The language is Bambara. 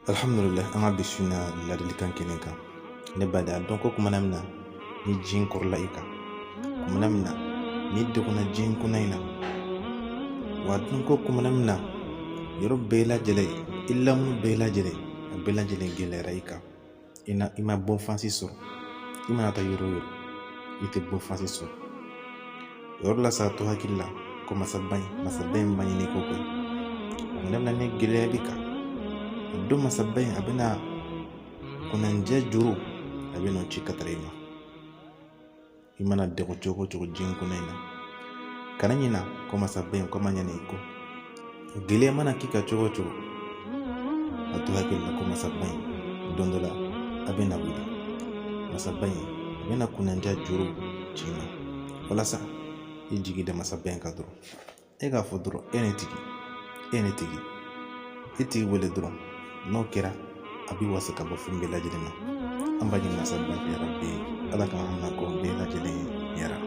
Alhamdulillah, an ka bi su na ladilikan kɛnɛ kan, ne baden, a dɔn ko kumana min na ni diɲɛ kɔrɔla i kan, kumana min na ni degunna diɲɛ kɔnɔ in na, wa dɔn ko kumana min na yɔrɔ bɛɛ lajɛlen, i lamunu bɛɛ lajɛlen, a bɛɛ lajɛlen gɛlɛyara i kan, i na i ma bɔ fansi sɔrɔ, i mana taa yɔrɔ o yɔrɔ, i tɛ bɔ fansi sɔrɔ. O yɔrɔ la sa, to hakili la ko masaba in, masaba in b'a ɲini ko koyi. O min na ni gɛlɛya b'i kan, o don masaba in, a bɛna kunnandiya juru, a bɛ n'o ci ka taga i ma. I mana degun cogo o cogo diɲɛ kɔnɔ in na, kana ɲina ko masaba in ko ma ɲinɛ i kɔ. Gɛlɛya mana k'i kan cogo o cogo, a to hakili la ko masaba in, don dɔ la a bɛna wuli, masaba in a bɛna kunnandiya juru ci i ma. Walasa i jigi da masaba in kan dɔrɔn, e k'a fɔ dɔrɔn: "E ne tigi, e ne tigi." I tigi wele dɔrɔn, n'o kɛra, a b'i wasa ka bɔ fɛn bɛɛ lajɛlen ma. An b'a ɲini masaba fɛ, yarabi, Ala k'an hamina.